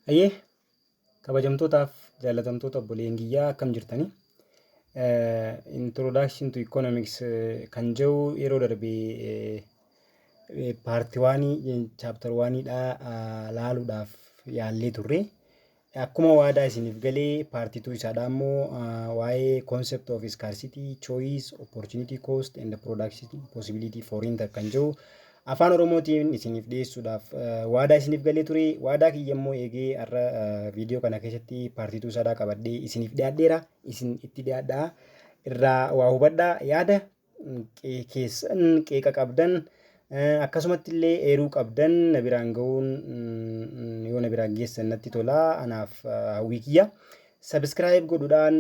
Hayyee, kabajamtootaaf jaallatamtoota obboleeyyan kiyyaa, akkam jirtanii? Introduction to Economics kan jedhu yeroo darbe part one, chapter oneiidha laaluudhaaf yaallee turre. Akkuma waadaa isiniif galee, part two isaadha immoo waa'ee concept of scarcity, choice, opportunity cost and production possibility frontier kan jedhu Afaan Oromootiin isiniif dhiyeessuudhaaf waadaa isiniif galee ture. Waadaa kiyya immoo eegee har'a viidiyoo kana keessatti part two isaadhaa qabadhee isiniif dhiyaadheera. Isin itti dhiyaadhaa, irraa waa hubadhaa, yaada keessan, qeeqa qabdan, akkasumatti illee eeruu qabdan na biraan ga'uun, yoo na biraan geessan natti tola, anaaf hawwii kiyya. Subscribe godhuudhaan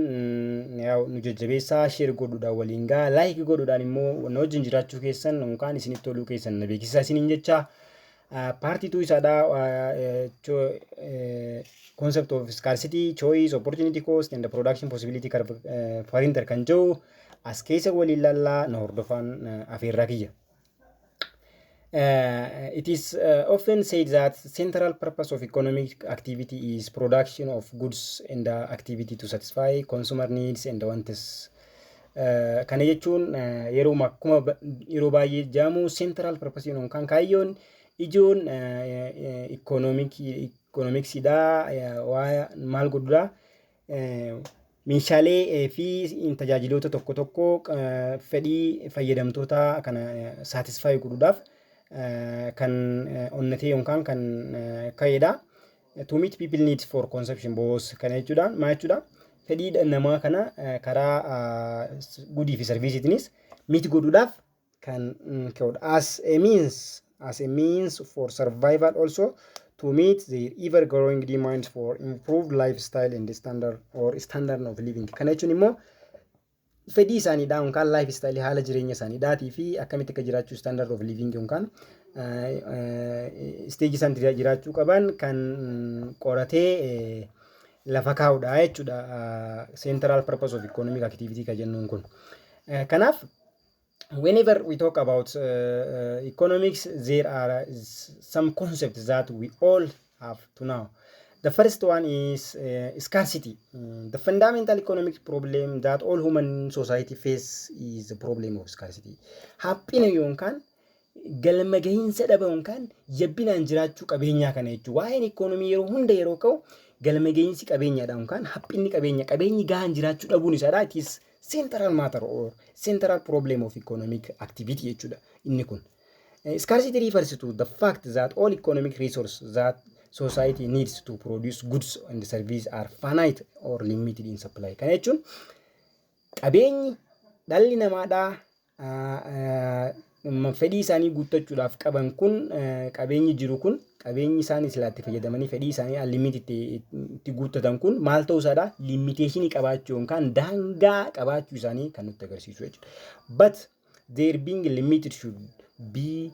nu jajjabeessaa, share godhuudhaan waliin gaa, like godhuudhaan immoo na wajjin jiraachuu keessan yookaan isinitti toluu keessan na beeksisaa isiniin jecha. Part two isaadhaa, concept of scarcity, choice, opportunity cost and the production possibility frontier kan jedhu as keessa waliin laallaa, na hordofaan afeerraa kiyya. It is often said that central purpose of economic activity is production of goods and activity to satisfy consumer needs and wants. Kana jechuun yeroo akkuma yeroo baay'ee jedhamu, central purpose yookaan kaayyoon ijoon economicsiidha waa maal godhudha? Meeshaalee fi tajaajiloota tokko tokko fedhii fayyadamtoota kana satisfy godhuudhaaf kan onnatee yookaan kan ka'edha. To meet people needs for consumption both kana jechuudha. Maal jechuudha? Fedhii namaa kana karaa goodii fi serviceiitiinis meet godhuudhaaf kan ka'udha. As a means for survival, also to meet the ever growing demands for improved lifestyle and standard or standard of living. Kana jechuun immoo fedhii isaaniidha yookaan lifestyle, haala jireenya isaaniidhaatii fi akkamitti akka jiraachuu, standard of living yookaan stageii isaan jiraachuu qaban kan qoratee lafa kaa'udha jechuudha. Central purpose of economic activity kan jennuun kun. Kanaaf, whenever we talk about economics, there are some concepts that we all have to know. The first one is scarcity. The fundamental economic problem that all human society face is the problem of scarcity. Haphina yookaan galma gahiinsa dhaba yookaan yabbinaan jiraachuu qabeenyaa kana jechuudha. Waa'een ikoonomii yeroo hunda yeroo ka'u, galma gahiinsi qabeenyaadha yookaan haphinni qabeenya, qabeenyi gahaan jiraachuu dhabuun isaadha. It is central matter or central problem of economic activity jechuudha inni kun. Scarcity refers to the fact that all economic resources that society needs to produce goods and services are finite or limited in supply. Kana jechuun qabeenyi dhalli namaadhaa fedhii isaanii guuttachuudhaaf qaban kun, qabeenyi jiru kun, qabeenyi isaan silaa itti fayyadamanii fedhii isaanii unlimited itti guuttatan kun maal ta'uu isaadha? Limitationii qabaachuu yookaan daangaa qabaachuu isaanii kan nutti agarsiisu jechuudha. But their being limited should be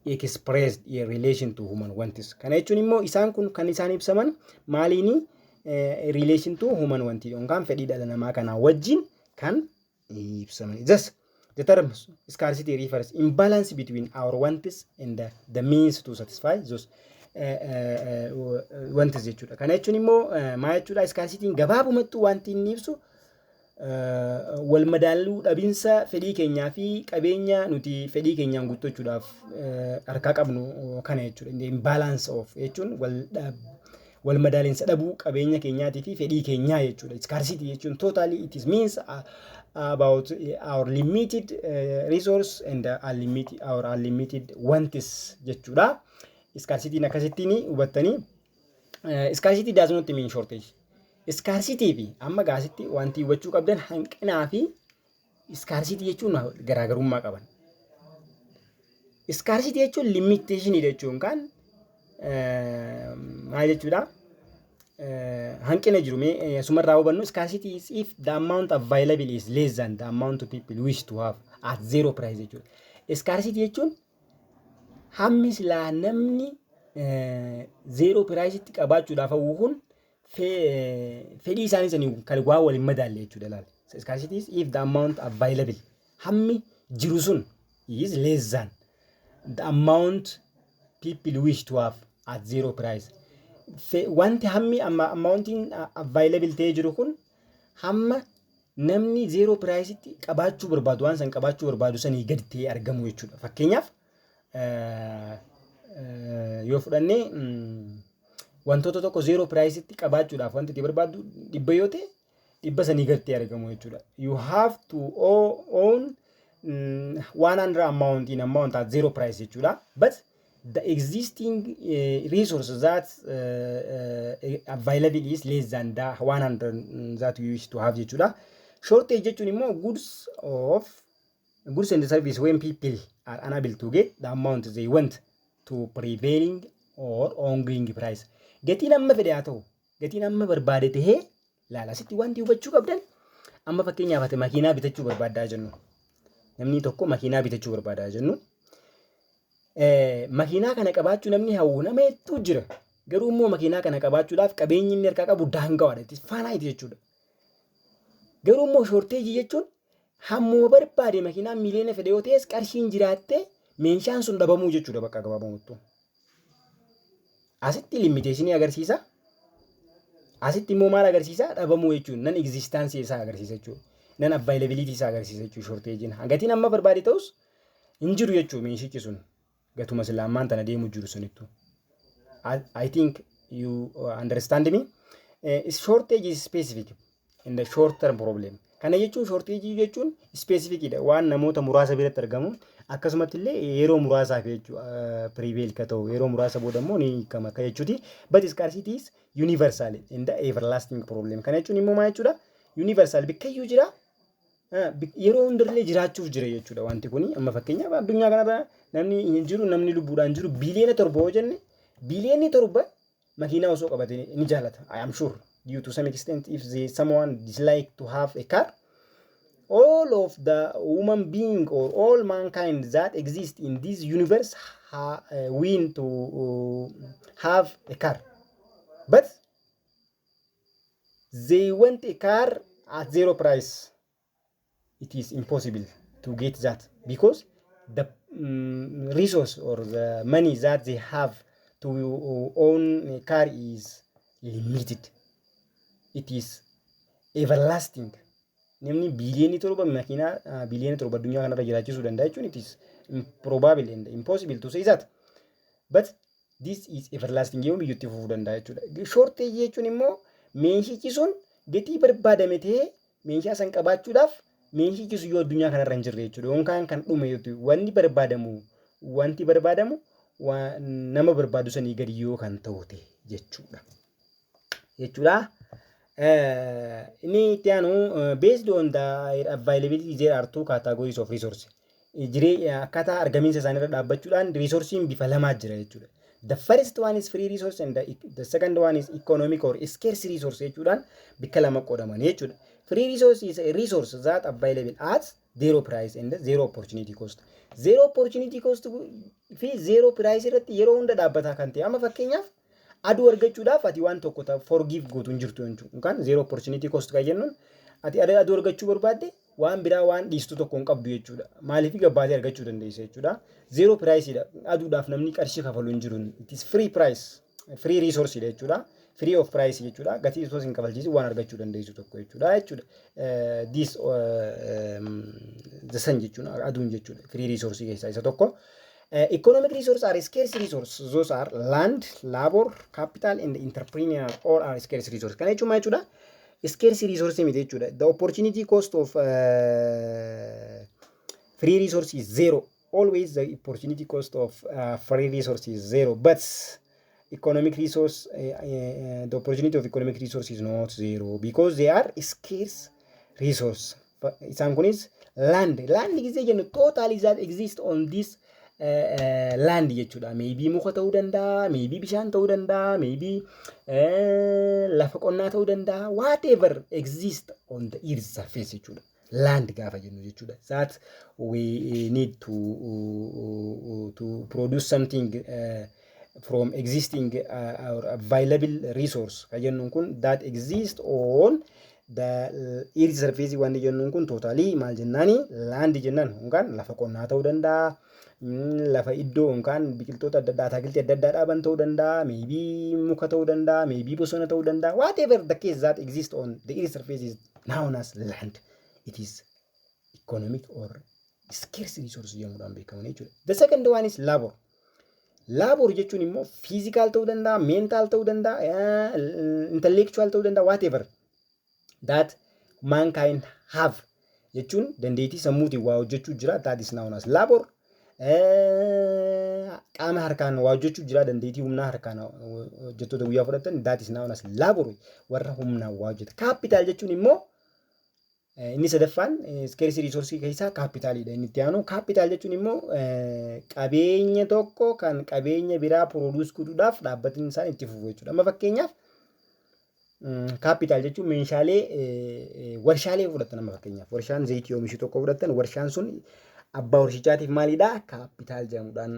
expressed in relation to human wants. Kana jechuun immoo isaan kun kan isaan ibsaman maaliini? Relation to human wants yookaan fedhii dhala namaa kanaa wajjin kan ibsaman. Thus, the term scarcity refers imbalance between our wants and the means to satisfy those wants jechuudha. Kana jechuun immoo maal jechuudha? Scarcityn gabaabumattuu wanti inni ibsu wal madaaluu dhabinsa fedhii keenyaa fi qabeenya nuti fedhii keenyaan guuttachuudhaaf harkaa qabnu kana jechuudha. Imbalance of jechuun wal madaalinsa dhabuu qabeenya keenyaatii fi fedhii keenyaa jechuudha. Scarcity jechuun totally it is means about our limited resource and unlimited, our unlimited wants jechuudha. Scarcityn akkasittiin hubattanii, scarcity does not mean shortage. Scarcity fi amma gaasitti wanti hubachuu qabdan, hanqinaa fi scarcity jechuun garaagarummaa qaban. Scarcity jechuun limitation jechuun kan maal jechuudha? Hanqina jiru mee asumarraa hubannu. Scarcity is if the amount available is less than the amount of people wish to have at zero price jechuudha. Scarcity jechuun hammi silaa namni zero price qabaachuudhaaf hawwu kun fedhii isaanii sanii kan waa waliin madaalle jechuudha laala. Scarcity is if the amount available, hammi jiru sun, is less than the amount people wish to have at zero price. Wanti hammi amma amountiin available ta'ee jiru kun hamma namni zero priceitti qabaachuu barbaadu, waan san qabaachuu barbaadu sanii gadi ta'ee argamu jechuudha. Fakkeenyaaf yoo fudhannee, wantoota tokko zero priceitti qabaachuudhaaf wanti itti barbaaddu 100 yoo ta'e, 100 sanii gadi ta'ee argamu jechuudha. You have to own 100 amount in amount at zero price jechuudha. But the existing resource that available is less than the 100 that you wish to have jechuudha. Shortage jechuun immoo goods and service when people are unable to get the amount they want to prevailing or ongoing price. Gatiin amma fedhe haa ta'u, gatiin amma barbaade tahee, laala, asitti wanti hubachuu qabdan, amma fakkeenyaaf ati makiinaa bitachuu barbaaddaa jennu. Namni tokko makiinaa bitachuu barbaadaa jennu. Makiinaa kana qabaachuu namni hawwu nama hedduu jira. Garuu immoo makiinaa kana qabaachuudhaaf qabeenyi inni harkaa qabu daangawaadha. It is finite jechuudha. Garuu immoo shortage jechuun hammuma barbaade makiinaan miiliyoona fedhe yoo ta'es, qarshiin jiraattee meeshaan sun dhabamuu jechuudha bakka gabaabumatti. Asitti limitationii agarsiisa. Asitti immoo maal agarsiisa? Dhabamuu jechuudha. Non existence isaa agarsiisa jechuudha. Non availability isaa agarsiisa jechuudha shortageiin. Gatiin amma barbaade ta'us hin jiru jechuudha meeshichi sun. Gatuma sila ammaan tana deemu jiru sunittu. I think you understand me. Shortage is specific in the short term problem. Kana jechuun shortage jechuun specific dha. Waan namoota muraasa biratti argamu, akkasumatti illee yeroo muraasaaf jechuudha prevail ka ta'u, yeroo muraasa booda immoo ni hiikama akka jechuuti. But scarcity is universal in the everlasting problem. Kana jechuun immoo maal jechuudha? Universal, bakkayyuu jira. Yeroo hundallee jiraachuuf jira jechuudha wanti kuni. Amma fakkeenyaaf addunyaa kanarra namni hin jiru, namni lubbuudhaan jiru 7 biliyoona yoo jenne, 7 biliyoonni makiinaa osoo qabate ni jaalata. I am sure due to some extent if they someone dislike to have a car, all of the human being or all mankind that exist in this universe win to have a car, but they want a car at zero price. It is impossible to get that because the resource or the money that they have to own a car is limited. It is everlasting. Namni 7 biliyoona makiinaa 7 biliyoona addunyaa kanarra jiraachisuu danda'a jechuun it is improbable and impossible to say that. But this is everlasting, yoo biyyatti fufuu danda'a jechuudha. Shortage jechuun immoo meeshichi sun gatii barbaadame ta'ee meeshaa san qabaachuudhaaf meeshichi sun yoo addunyaa kanarra hin jirre jechuudha. Yookaan kan dhume jechuudha. Wanti barbaadamu nama barbaadu sanii gadi yoo kan ta'u ta'e jechuudha. Jechuudha. Inni itti aanu, based on the availability, there are two categories of resource. Jiree akkaataa argamiinsa isaaniirra dhaabbachuudhaan resourceiin bifa lamaa jira jechuudha. The first one is free resource and the second one is economic or scarce resource jechuudhaan bikka lama qoodamanii jechuudha. Free resource is a resource that available at zero price and zero opportunity cost. Zero opportunity cost fi zero price irratti yeroo hunda dhaabbataa kan ta'e. Amma fakkeenyaaf aduu argachuudhaaf ati waan tokko forgive gootu hin jirtu jechuudha. Yookaan zero opportunity cost kan jennuun ati aduu argachuu barbaadde waan biraa waan dhiistu tokko hin qabdu jechuudha. Maaliif gabbaatee argachuu dandeessa jechuudha. Zero price dha. Aduudhaaf namni qarshii kafalu hin jiru. It is free price, free resource dha jechuudha. Free of price jechuudha. Gatii osoo hin kafalchiisin waan argachuu dandeessu tokko jechuudha. This the sun jechuudha, aduun jechuudha. Free resource keessaa isa tokko. Economic resource are scarce resource. Those are land, labor, capital and entrepreneur, all are scarce resource. Kana jechuun maal jechuudha? Scarce resource miti jechuudha. The opportunity cost of free resource is zero. Always the opportunity cost of free resource is zero. But economic resource, the opportunity of economic resource is not zero because they are scarce resource. Isaan kunis land. Land gisee jennu totally that exist on this land jechuudha. Maybe muka ta'uu danda'a, maybe bishaan ta'uu danda'a, maybe lafa qonnaa ta'uu danda'a. Whatever exist on the earth surface jechuudha. Land gaafa jennu jechuudha. That we need to produce something from existing or available resource kan jennuun kun, that exist on the earth surface wanni jennuun kun totally maal jennaani? Land jennaan. Yookaan lafa qonnaa ta'uu danda'a, Lafa iddoo yookaan biqiltoota adda addaa, ataakiltii adda addaa dhaaban ta'uu danda'a, maybe muka ta'uu danda'a, maybe bosona ta'uu danda'a. Whatever the case that exists on the earth surface is known as land. It is economic or scarce resource jedhamuudhaan beekaman jechuudha. The second one is labor. Labor jechuun immoo physical ta'uu danda'a, mental ta'uu danda'a, intellectual ta'uu danda'a, whatever that mankind have jechuun dandeettii sammuutiin waa hojjechuu jira, that is known as labor. Qaama harkaan waa hojjechuu jira, dandeettii humnaa harkaan hojjettoota guyyaa fudhatan, that is known as labor, warra humnaan waa hojjeta. Capital jechuun immoo inni sadaffaan scarce resource keessaa kaapitaaliidha. Inni itti aanu capital jechuun immoo qabeenya tokko kan qabeenya biraa produce godhuudhaaf dhaabbatni isaan itti fufu jechuudha. Amma fakkeenyaaf capital jechuun meeshaalee warshaalee fudhatan. Amma fakkeenyaaf warshaan zayitii oomishu tokko fudhatan, warshaan sun abbaa warshichaatiif maalidha? Capital jedhamuudhaan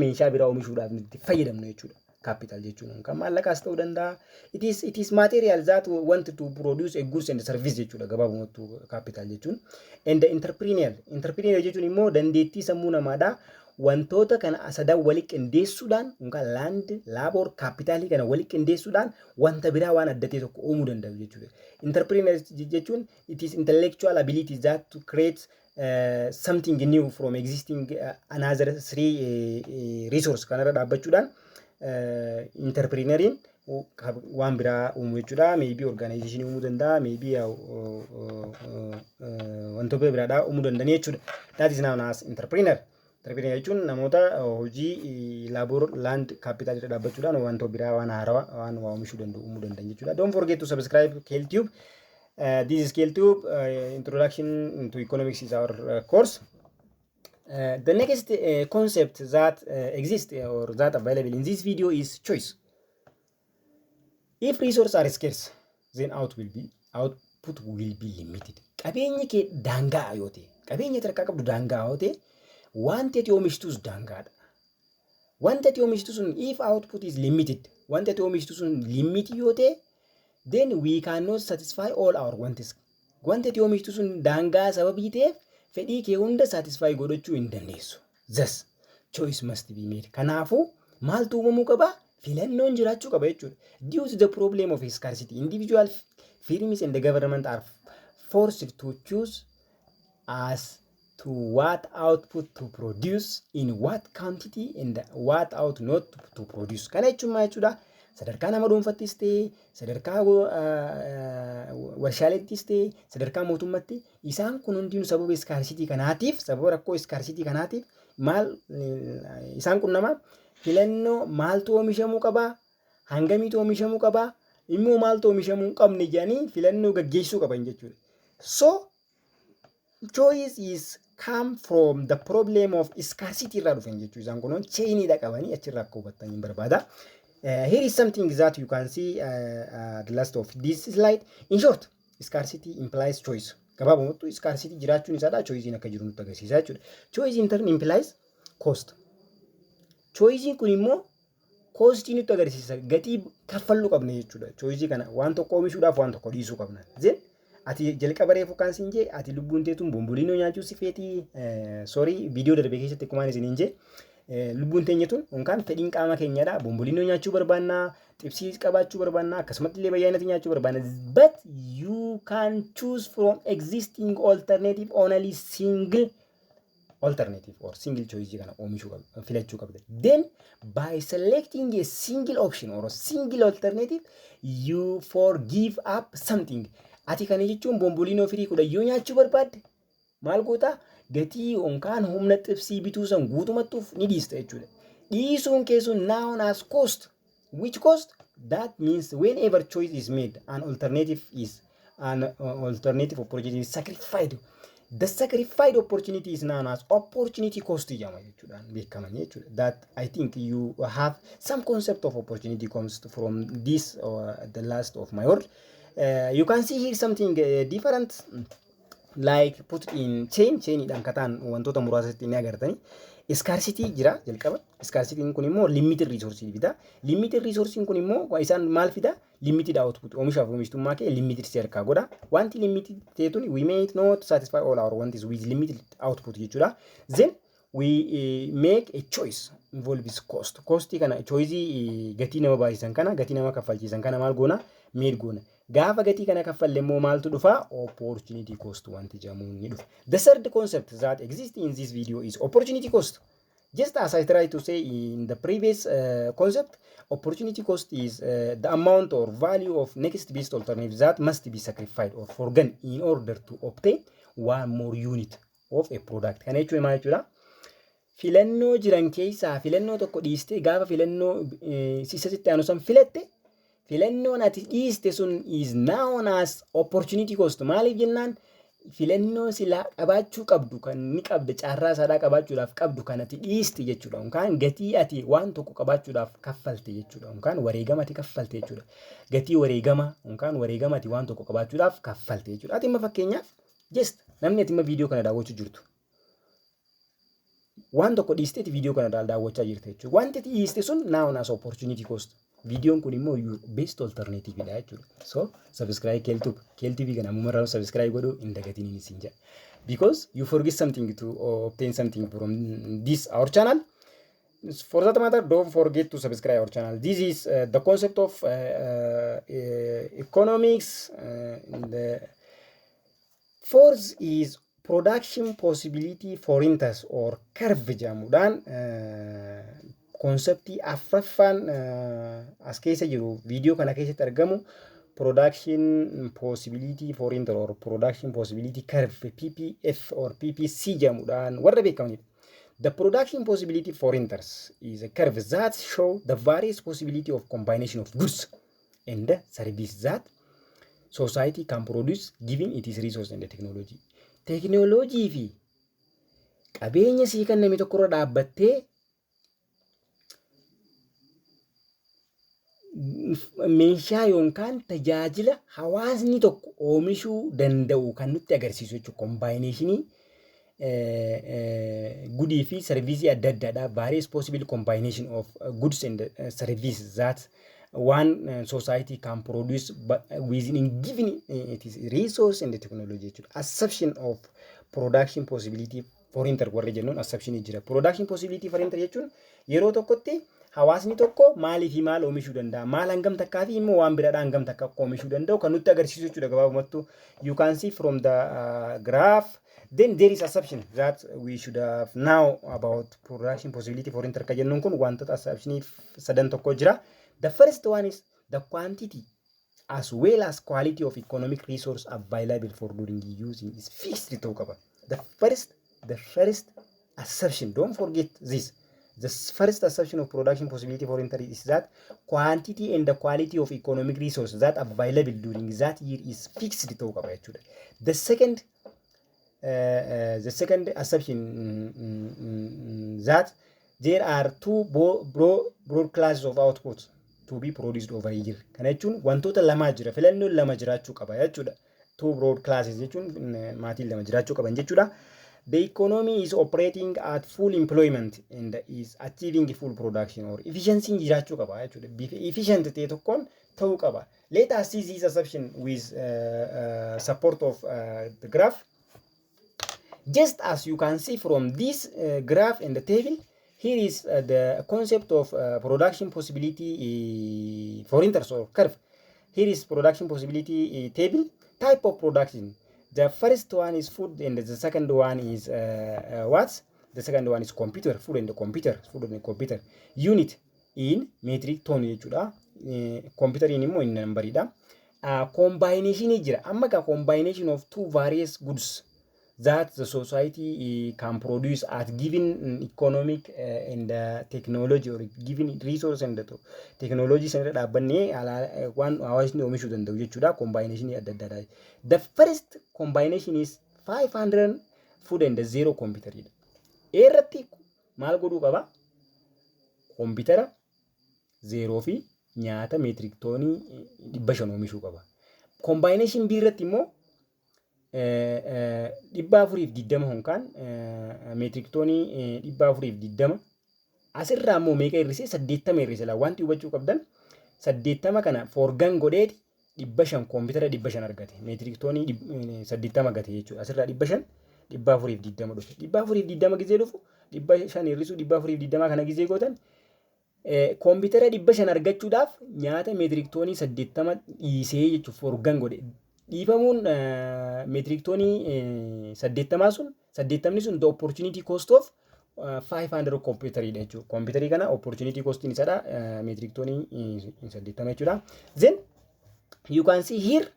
meeshaa biraa oomishuudhaaf itti fayyadamnu jechuudha. Capital jechuun kan maallaqaas ta'uu danda'a. It is material that want to produce a goods and service jechuudha gabaabumatti capital jechuun. And the entrepreneur. Entrepreneur jechuun immoo dandeettii sammuu namaadha. Wantoota kana sadan wali qindeessuudhaan yookaan land, labor, kaapitaalii kana wali qindeessuudhaan wanta biraa waan adda ta'e tokko uumuu danda'u jechuudha. Entrepreneur jechuun it is intellectual ability that to create something new from existing another three resource kanarra dhaabbachuudhaan entrepreneuriin waan biraa uumuu jechuudha. Maybe organization uumuu danda'a, maybe wantoota biraadhaa uumuu danda'an jechuudha. That is known as entrepreneur. Entrepreneur jechuun namoota hojii labor, land, capital irra dhaabbachuudhaan wantoota biraa waan haarawaa waan waa oomishuu danda'u uumuu danda'an jechuudha. Don't forget to subscribe KLTube. This is KLTube. Introduction to Economics is our course. The next concept that exists or that available in this video is choice. If resources are scarce, then output will be limited. Qabeenyi kee daangaa yoo ta'e, qabeenya ati harkaa qabdu daangaa yoo ta'e, wanti ati oomishtus daangaadha. Wanti ati oomishtu sun, if output is limited, wanti ati oomishtu sun limit yoo ta'e, then we cannot satisfy all our wants. Wanti ati oomishtu sun daangaa sababii ta'eef fedhii kee hunda satisfy godhachuu hin dandeessu. Thus, choice must be made. Kanaafuu maaltu uumamuu qaba? Filannoon jiraachuu qaba jechuudha. Due to the problem of scarcity, individual firms and the government are forced to choose as to what output to produce, in what quantity and what out not to produce. Kana jechuun maal jechuudha? Sadarkaa nama dhuunfattis ta'e, sadarkaa warshaaleettis ta'e, sadarkaa mootummaatti isaan kun hundinuu sababa scarcity kanaatiif, sababa rakkoo scarcity kanaatiif maal isaan qunnamaa? Filannoo maaltu oomishamuu qabaa? Hangamiitu oomishamuu qabaa? Immoo maaltu oomishamuu hin qabne jedhanii filannoo gaggeessuu qaban jechuudha. So choice is come from the problem of scarcity irraa dhufan jechuudha. Isaan kunuun chainiidha qabanii achirraa akka hubattan hin barbaada. Here is something that you can see the last of this slide. In short, scarcity implies choice. Gabaabumatti scarcity jiraachuun isaadha choicein akka jiru nutti agarsiisa jechuudha. Choice in turn implies cost. Choicein kun immoo costii nutti agarsiisa. Gatii kaffaluu qabna jechuudha. Choice kana waan tokko oomishuudhaaf waan tokko dhiisuu qabna. Then ati jalqaba reefu kan siin jee ati lubbuun teetuun bomboliinoo nyaachuu si feetii, sorry, viidiyoo darbe keessatti akkumaan isiniin jee lubbuun teenya tun yookaan fedhiin qaama keenyadha. Bomboliinoo nyaachuu barbaannaa, xibsii qabaachuu barbaannaa, akkasumatti illee bayyaanatti nyaachuu barbaanna. But you can choose from existing alternative only single alternative or single choice kana oomishuu qabda, filachuu qabda. Then by selecting a single option or a single alternative, you forgive up something. Ati kana jechuun bomboliinoo firii 10 yoo nyaachuu barbaadde maal goota? Gatii yookaan humna xibsii bituu san guutumattuuf ni dhiista jechuudha. Dhiisuun keessun known as cost. Which cost? That means whenever choice is made, an alternative opportunity is sacrificed. The sacrificed opportunity is known as opportunity cost jedhama jechuudhaan beekaman jechuudha. That I think you have some concept of opportunity cost from this or the last of my word. You can see here something different, like put in chain, chainiidhaan kataan wantoota muraasatti ni agartani. Scarcity jira jalqaba. Scarcity kun immoo limited resource fida. Limited resource kun immoo isaan maal fida? Limited output. Oomishaaf oomishtummaa kee limited si harkaa godha. Wanti limited ta'e tun we may not satisfy all our wants with limited output jechuudha. Then We make a choice involves cost. Costii kana, choice gatii nama baasisan kana, gatii nama kaffalchiisan kana maal goona? Made goona. Gaafa gatii kana kaffalle immoo maaltu dhufa? Opportunity cost wanti jedhamu ni dhufa. The third concept that exists in this video is opportunity cost. Just as I tried to say in the previous concept, opportunity cost is the amount or value of next best alternative that must be sacrificed or forgone in order to obtain one more unit of a product. Kana jechuun maal jechuudha? Filannoo jiran keessaa filannoo tokko dhiistee gaafa filannoo isa sitti aanu san filatte, filannoon ati dhiiste sun is known as opportunity cost. Maaliif jennaan, filannoo silaa qabaachuu qabdu kan ni qabda, carraa isaadhaa qabaachuudhaaf qabdu kan ati dhiiste jechuudha. Yookaan gatii ati waan tokko qabaachuudhaaf kaffalte jechuudha. Yookaan wareegama ati kaffalte jechuudha. Gatii wareegama yookaan wareegama ati waan tokko qabaachuudhaaf kaffalte jechuudha. Ati imma fakkeenyaaf, just namni ati imma viidiyoo kana daawwachuu jirtu, waan tokko dhiisteeti viidiyoo kana daawwachaa jirta jechuudha. Wanti ati dhiiste sun known as opportunity cost. Viidiyoon kun immoo your best alternative dha jechuudha. So subscribe Keeltube. Keeltube kana ammumarraa subscribe godhuu hin dagatiniin isin jedha. Because you forget something to obtain something from this our channel. For that matter, don't forget to subscribe our channel. This is the concept of economics. The fourth is production possibility frontier or curve jedhamuudhaan conceptii afraffaan as keessa jiru, viidiyoo kana keessatti argamu, production possibility frontier or production possibility curve, PPF or PPC jedhamuudhaan warra beekamanidha. The production possibility frontiers is a curve that show the various possibility of combination of goods and service that society can produce given its resource and technology. Teknooloojii fi qabeenya sii kenname tokkorra dhaabbattee meeshaa yookaan tajaajila hawaasni tokko oomishuu danda'u kan nutti agarsiisu jechuudha. Combinationii goodii fi serviceii adda addaadha. Various possible combination of goods and services that one society can produce but within given it is resource and technology jechuudha. Assumption of production possibility frontier warri jennuun assumption jira. Production possibility frontier jechuun yeroo tokkotti hawaasni tokko maalii fi maal oomishuu danda'a, maal hangam takkaa fi immoo waan biraadhaa hangam takka akka oomishuu danda'u kan nutti agarsiisu jechuudha gabaabumattu. You can see from the graph. Then there is assumption that we should have now about production possibility frontier kan jennuun kun wantoota assumptionii sadan tokko jira. The first one is the quantity as well as quality of economic resource available for during using is fixed ta'uu qaba. The first assumption, don't forget this. The first assumption of production possibility frontier is that quantity and the quality of economic resource that available during that year is fixed ta'uu qaba jechuudha. The second assumption that there are two broad classes of output to be produced over a year. Kana jechuun wantoota lamaa jira, filannoon lama jiraachuu qaba jechuudha. Two broad classes jechuun maatiin lama jiraachuu qaban jechuudha. The economy is operating at full employment and is achieving full production or efficiency jiraachuu qaba jechuudha. Bifa efficient ta'e tokkoon ta'uu qaba. Let us see this assumption with support of the graph. Just as you can see from this graph and the table, here is the concept of production possibility frontier or curve. Here is production possibility table, type of production. The first one is food and the second one is what? The second one is computer, food and the computer, food and the computer. Unit in metric ton jechuudha. Computeriin immoo in numberiidha. Combination jira. Amma ka combination of two various goods that the society can produce at given economic and technology or given resource and technology sanirra dhaabbannee waan hawaasni oomishuu danda'u jechuudha. Combination adda addaadha. The first combination is 500 food and zero computer dha. Irratti maal godhuu qaba? Koompitara zeeroo fi nyaata metric tonii 500 oomishuu qaba. Combination B irratti immoo 420 yookaan metric tonii 420, asirraa immoo meeqa hir'isee? 80 hir'ise laa. Wanti hubachuu qabdan, 80 kana forgone godheeti 500, koompitara 500 argate, metric tonii 80 gate jechuudha. Asirraa 500, 420 dhufe. 420 gizee dhufu 500 hir'isuu 420 kana gizee gootan, koompitara 500 argachuudhaaf nyaata metric tonii 80 dhiisee jechuuf forgone godhe. Dhiifamuun metric tonii 80 sun, 80ni sun, the opportunity cost of 500 computeriidha jechuudha. Computerii kana opportunity costiin isadha metric tonii 80 jechuudha. Then you can see here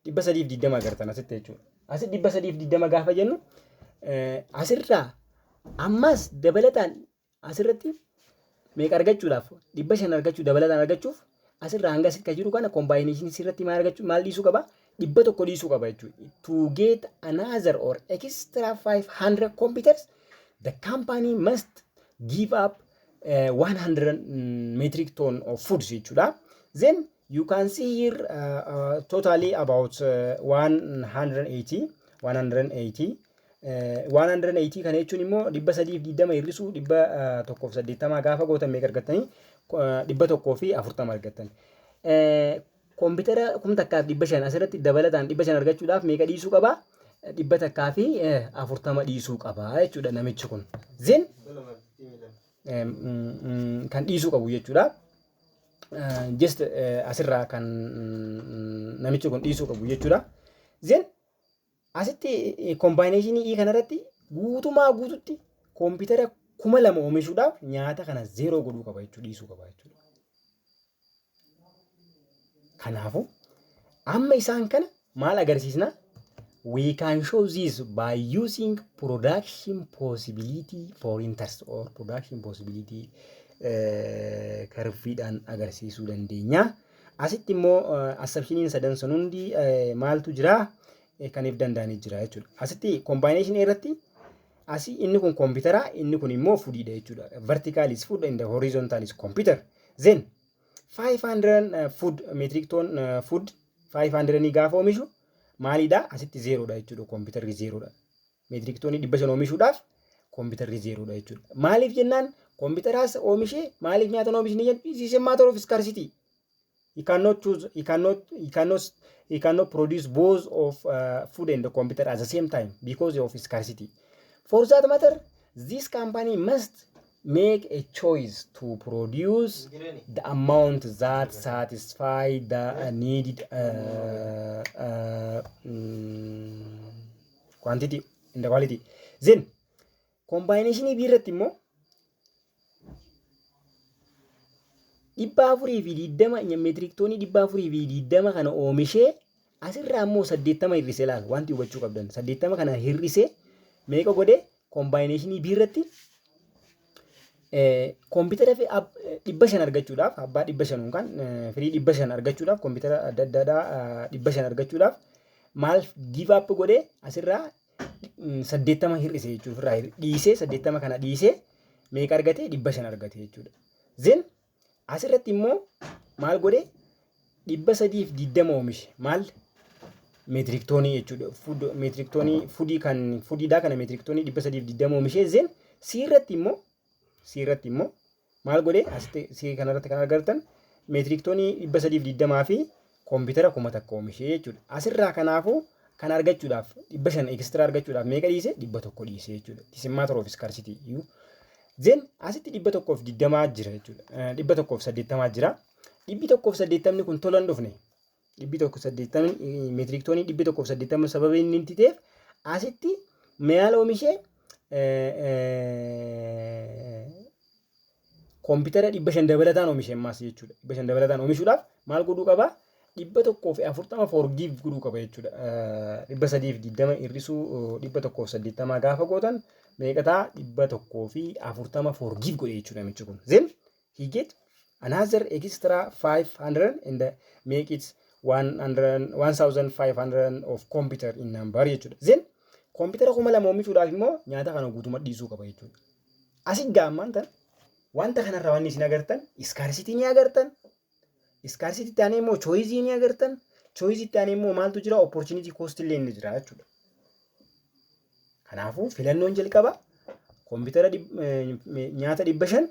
320 agartan asitti jechuudha. Asitti 320 gaafa jennu, asirraa ammas dabalataan asirratti meeqa argachuudhaaf, 500 argachuu, dabalataan argachuuf asirraa hanga asitti kan jiru kana combinationii sirratti maal argachuu, maal dhiisuu qaba? 100 dhiisuu qaba jechuudha. To get another or extra 500 computers, the company must give up 100 metric ton of foods jechuudha. Then you can see here totally about 180 180 180 kana jechuun immoo 320 hir'isuu 180 gaafa gootan meeqa argattanii? 140 argattan. Koompitara 1500 asirratti dabalataan 500 argachuudhaaf meeqa dhiisuu qabaa? 140 dhiisuu qabaa jechuudha namichi kun. Then kan dhiisuu qabu jechuudha. Just asirraa kan namichi kun dhiisuu qabu jechuudha. Then asitti combinationii E kanarratti guutumaa guututti koompitara 2000 oomishuudhaaf nyaata kana zero godhuu qaba jechuudha, dhiisuu qaba jechuudha. Kanaafuu amma isaan kana maal agarsiisna? We can show this by using production possibility frontiers or production possibility curveiidhaan agarsiisuu dandeenya. Asitti immoo assumptioniin sadan sun hundi maaltu jira? Kaniif danda'anii jira jechuudha. Asitti combination irratti asii inni kun koompitara, inni kun immoo foodiidha jechuudha. Vertical is food and the horizontal is computer. Then 500 food metric ton food 500 gaafa oomishu maalidha? Asitti zerodha jechuudha. Kompiitarri zerodha. Metric tonii 500 oomishuudhaaf kompiitarri zerodha jechuudha. Maaliif jennaan, kompiitaraas oomishee maaliif nyaata oomishni jedhu, it is a matter of scarcity. He cannot choose, he cannot produce both of food and the computer at the same time because of scarcity. For that matter, this company must make a choice to produce the amount that satisfy the needed quantity and the quality. Then combination B irratti immoo 420 metric tonii 420 kana oomishee asirraa immoo 80 hir'isee laala. Wanti hubachuu qabdan, 80 kana hir'isee meeqa godhee? Combinationii B irratti koompitara 500 argachuudhaaf, abbaa 500 yookaan firii 500 argachuudhaaf, koompitara adda addaadhaa 500 argachuudhaaf maal give up godhee? Asirraa 80 hir'ise jechuudha, ofirraa dhiisee, 80 kana dhiisee meeqa argate? 500 argate jechuudha. Then asirratti immoo maal godhee? 320 oomishe, maal, metric tonii jechuudha. Food metric tonii foodii kan foodiidhaa kana metric tonii 320 oomishee. Then C irratti immoo maal godhee? Asitti C kanarratti kan agartan metric tonii 320 fi koompitara 1000 oomishee jechuudha. Asirraa kanaafuu kan argachuudhaaf, 500 extra argachuudhaaf meeqa dhiise? 100 dhiise jechuudha. It is a matter of scarcity. Then asitti 120 jira jechuudha. 180 jira. 180ni kun tola hin dhufne. 180, metric tonii 180 sababa inni itti ta'eef asitti maal oomishee? Koompitara 500 dabalataan oomishe ammaas jechuudha. 500 dabalataan oomishuudhaaf maal godhuu qabaa? 140 forgive godhuu qaba jechuudha. 320 hir'isuu 180 gaafa gootan meeqa ta'a? 140 forgive godhe jechuudha namichi kun. Then he get another extra 500 and make it 100 1500 of computer in number jechuudha. Then koompitara 2000 oomishuudhaaf immoo nyaata kana guutummaa dhiisuu qaba jechuudha. Asit gaammaan tan wanta kanarraa wanni isin agartan scarcity ni agartan. Scarcity taanee immoo choiceii ni agartan. Choiceii taanee immoo maaltu jira? Opportunity cost illee ni jira jechuudha. Kanaafuu filannoon jalqaba koompitara nyaata 500,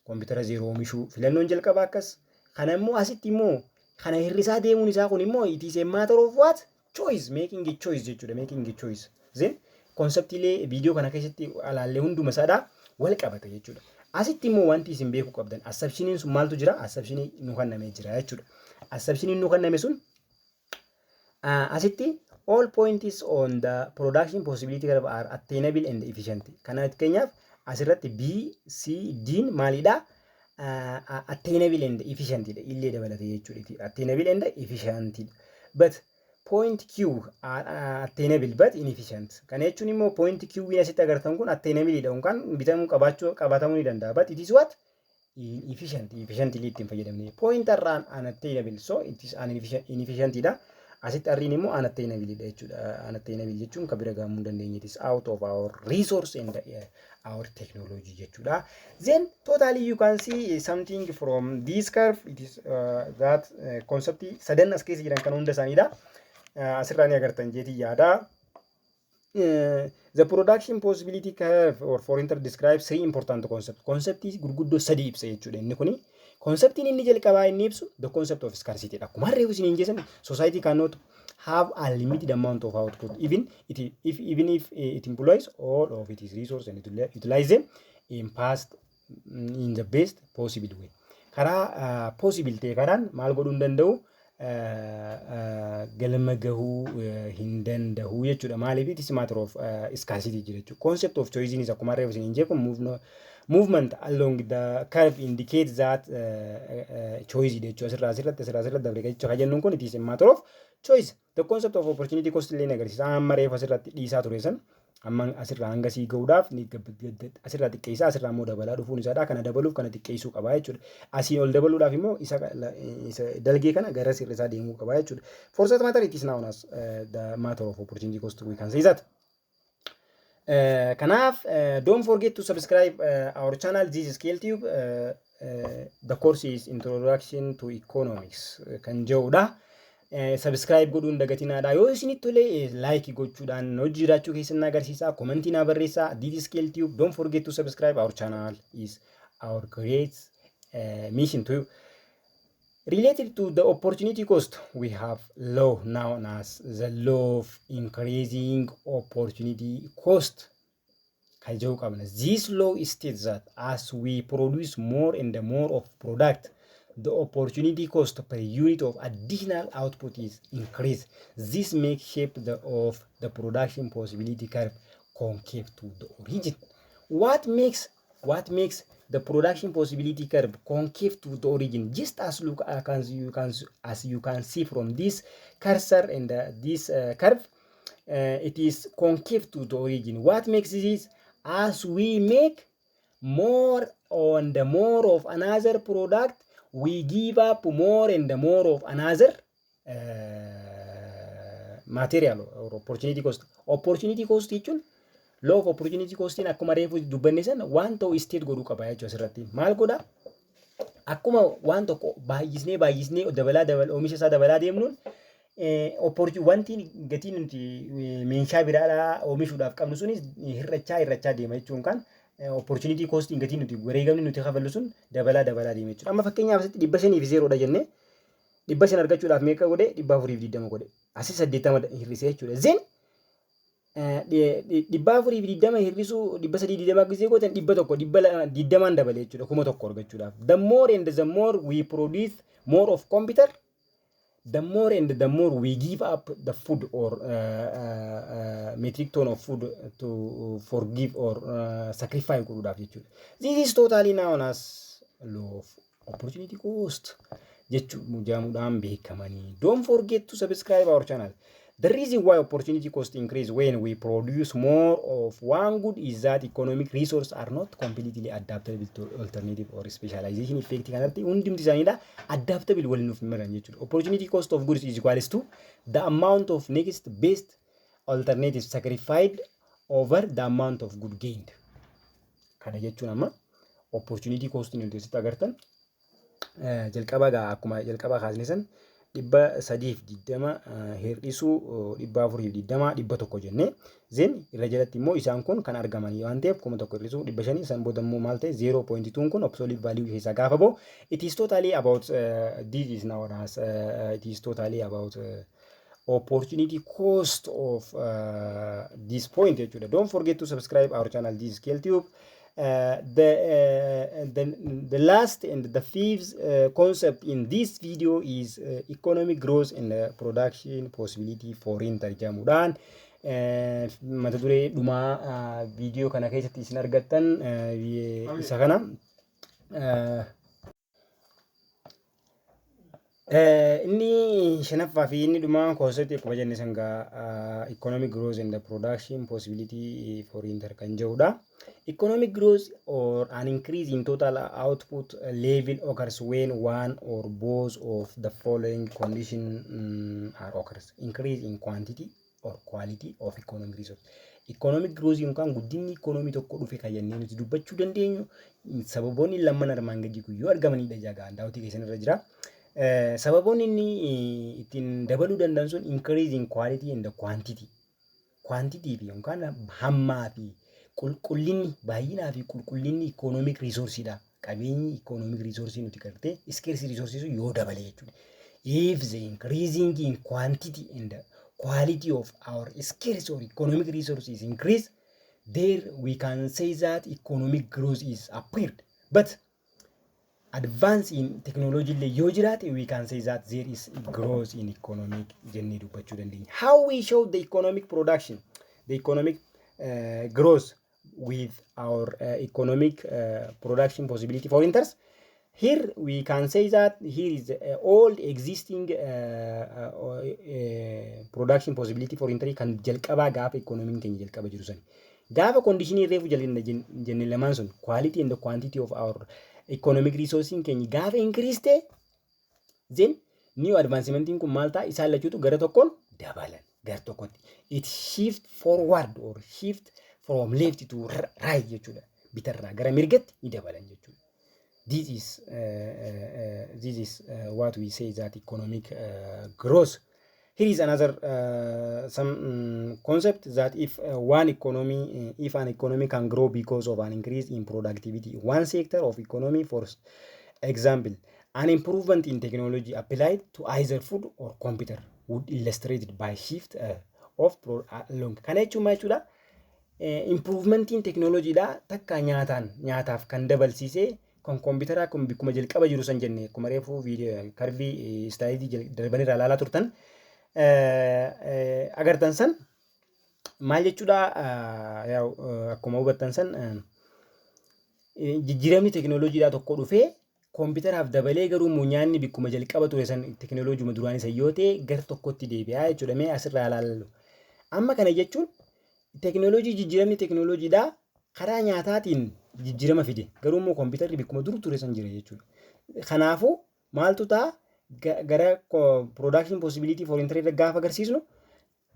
koompitara zero oomishuu filannoon jalqaba akkas. Kana immoo asitti immoo kana hir'isaa deemuun isaa kun immoo it is a matter of what? Choice, making a choice jechuudha, making a choice. Then Conceptiilee viidiyoo kana keessatti alaallee hunduma isaadha wal qabata jechuudha. Asitti immoo wanti isin beekuu qabdan, assumptioniin sun maaltu jira? Assumptionii nu kennamee jira jechuudha. Assumptioniin nu kenname sun asitti all points on the production possibility curve are attainable and efficient. Kana fakkeenyaaf asirratti B, C, D maalidha? Attainable and efficient dha illee dabalate jechuudha. Attainable and efficient. But point Q are attainable but inefficient. Kana jechuun immoo point Q asitti agartan kun attainable dha yookaan bitamuu qabaachuu qabatamuu ni danda'a. But it is what? Inefficient. Efficient illee ittiin fayyadamne. Point R unattainable. So it is inefficient dha. Asitti R'n immoo unattainable dha jechuudha. Unattainable jechuun kan bira gahamuu hin dandeenye. It is out of our resource and our technology jechuudha. Then totally you can see something from this curve. It is that concept sadan as keessa jiran kan hunda isaaniidha. Asirraa ni agartan jeetii yaada. The production possibility curve or for inter describes three important concepts. Conceptii gurguddoo sadii ibsa jechuudha inni kuni. Conceptiin inni jalqabaa inni ibsu the concept of scarcity dha. Akkuma harree isiniin jeessan, society cannot have a limited amount of output even if it employs all of its resources and utilize them in the best possible way. Karaa possible ta'e karaan maal godhuu hin danda'u, galma gahuu hin danda'u jechuudha. Maaliif? It is matter of scarcity jira jechuudha. Concept of choice is akkuma reefu isiniin jeeku movement along the curve indicates that choice jechuudha. Asirratti dabre jechuudha. Kan jennuun kun it is a matter of choice. The concept of opportunity cost illee ni agarsiisa. Amma reefu asirratti dhiisaa ture san amma asirraa hanga sii gahuudhaaf asirraa xiqqeessaa, asirraa immoo dabalaa dhufuun isaadha. Kana dabaluuf kana xiqqeessuu qaba jechuudha. Asiin ol dabaluudhaaf immoo isa dalgee kana gara sirrisaa deemuu qaba jechuudha. For that matter, it is known as the matter of opportunity cost, we can say that. Kanaaf don't forget to subscribe our channel. This is KLTube. The course is Introduction to Economics kan jedhudha. Subscribe godhuun dagatinaadha. Yoo isinitti tole like gochuudhaan hojii jiraachuu keessan agarsiisa. Commentii naa barreessaa. This is KLTube. Don't forget to subscribe our channel, is our great mission to you. Related to the opportunity cost, we have law known as the law of increasing opportunity cost. Kan jedhu qabna. This law states that as we produce more and more of product, the opportunity cost per unit of additional output is increased. This makes shape of the production possibility curve concave to the origin. What makes the production possibility curve concave to the origin? Just as look as you can see from this cursor and this curve, it is concave to the origin. What makes this? As we make more on the more of another product, we give up more and more of another material or opportunity cost. Opportunity cost jechuun, law of opportunity costiin akkuma reefu dubbanne san waan ta'u state godhuu qaba jechuudha asirratti. Maal godha? Akkuma waan tokko baay'isnee baay'isnee dabalaa dabala oomisha isaa dabalaa deemnuun, wanti gatiin nuti meeshaa biraadhaa oomishuudhaaf qabnu sunis hir'achaa hir'achaa deema jechuun kan opportunity costiin gatiin nuti wareegamni nuti kafallu sun dabalaa dabalaa deema jechuudha. Amma fakkeenyaaf asitti 500 zeroodha jennee, 500 argachuudhaaf meeqa godhe? 420 godhe. Asii 80 hir'isee jechuudha. Then 420 hir'isuu 320 gisee gootan, 100 20 dabale jechuudha 1000 argachuudhaaf. The more and the more we produce more of computer, the more and the more we give up the food or metric ton of food to forgive or sacrifice godhuudhaaf jechuudha. This is totally known as law of opportunity cost jechuun jedhamuudhaan beekamanii. Don't forget to subscribe our channel. The reason why opportunity cost increase when we produce more of one good is that economic resources are not completely adaptable to alternative or specialization effect. Kanatti hundumti isaaniidha adaptable waliin nuuf malan jechuudha. Opportunity cost of goods is equals to the amount of next best alternative sacrificed over the amount of good gained. Kana jechuun amma opportunity cost nuti asitti agartan jalqaba gaa akkuma jalqaba kaasne san 320 hir'isuu 420 100 jennee, then irra jalatti immoo isaan kun kan argaman waan ta'eef 1000 hir'isuu 500, san booda immoo maal ta'e? 0.2 kun absolute value keessaa gaafa ba'u, it is totally about this is now as it is totally about Opportunity cost of this point jechuudha. Don't forget to subscribe our channel. This is KLTube. The last and the fifth concept in this video is economic growth and the production possibility frontier jedhamuudhaan mata duree dhumaa viidiyoo kana keessatti isin argattan isa kana. Inni shanaffaa fi inni dhumaa concept akkuma jenne sangaa economic growth and the production possibility frontier kan jedhudha. Economic growth or an increase in total output level occurs when one or both of the following condition are occurs. Increase in quantity or quality of economic resource. Economic growth yookaan guddinni ikoonomii tokko dhufe kan jennee nuti dubbachuu dandeenyu sababoonni lamman armaan gadii kun yoo argamanidha jagaa daawwatii keessan irra jira. Sababoonni inni ittiin dabaluu danda'an sun increase in quality and the quantity. Quantity fi yookaan hammaa fi qulqullinni, baay'inaa fi qulqullinni economic resourceidha. Qabeenyi economic resource nuti gartee scarce resource sun yoo dabale jechuudha. If the increasing in quantity and the quality of our scarce or economic resources increase, there we can say that economic growth is appeared. But advance in technology illee yoo jiraate, we can say that there is growth in economic jennee dubbachuu dandeenya. How we show the economic production, the economic growth with our economic production possibility frontiers? Here we can say that here is old existing production possibility frontier kan jalqabaa gaafa economiin keenya jalqaba jiru sani. Gaafa conditionii reefu jenne lamaan sun, quality and the quantity of our economic resource keenya gaafa increase ta'e, then new advancementiin kun maal ta'a? Isaan lachuutu gara tokkoon dabalan gara tokkotti. It shift forward or shift from left to right jechuudha. Bitarraa gara mirgatti ni dabalan jechuudha. This is what we say that economic growth. Here is another some concept that if one economy, if an economy can grow because of an increase in productivity, one sector of economy, for example, an improvement in technology applied to either food or computer, would illustrated by shift of along. Kana jechuun maal jechuudha? Improvementiin teknooloojiidha takka nyaataan nyaataaf kan dabalsiisee kan kompiitaraa kun bikkuma jalqaba jiru san jenne, akkuma reefuu curveii slideii darbanirraa ilaalaa turtan agartan san maal jechuudha? Akkuma hubattan san jijjiiramni teknooloojiidhaa tokko dhufee kompiitaraaf dabalee, garuu immoo nyaanni bikkuma jalqaba ture san teknooloojuma duraanii san yoo ta'e gar tokkotti deebi'aa jechuudha. Mee asirraa ilaallu. Amma kana jechuun teknooloojii, jijjiiramni teknooloojiidhaa karaa nyaataatiin jijjiirama fide, garuu immoo kompiitarri bikkuma dur ture san jira jechuudha. Kanaafuu maaltu ta'a? Gara production possibility frontier irra gaafa agarsiisnu,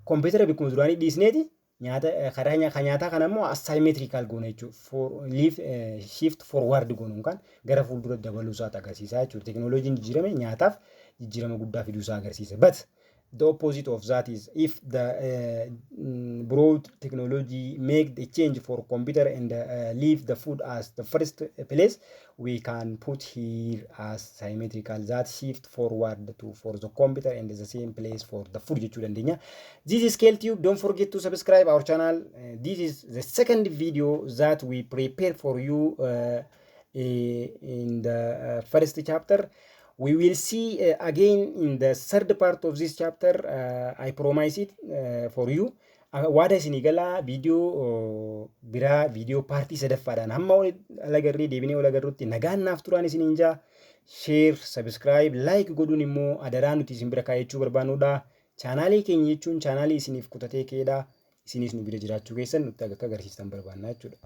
kompiitara bikkuma duraanii dhiisneeti nyaata karaa nyaataa kana immoo asymmetrical goona jechuudha. For leave shift forward goonu yookaan gara fuuldura dabaluu isaati agarsiisa jechuudha. Teknooloojiin jijjiirame nyaataaf jijjiirama guddaa fiduu isaa agarsiisa. But the opposite of that is if the broad technology make the change for computer and leave the food as the first place, we can put here as symmetrical that shift forward to for the computer and the same place for the food jechuu dandeenya. This is ScaleTube. Don't forget to subscribe our channel. This is the second video that we prepare for you in the first chapter. We will see again in the third part of this chapter. I promise it for you. Waada isinii galaa, viidiyoo biraa, viidiyoo partii sadaffaadhaan hamma wal agarree deebinee wal agarrutti nagaan naaf turaan isiniin jaa. Share, subscribe, like godhuun immoo adaraa nuti isin bira kaayachuu barbaannudha. Chaanaalii keenya jechuun chaanaalii isiniif kutatee keedha. Isinis nu bira jiraachuu keessan nutti akka agarsiistan barbaanna jechuudha.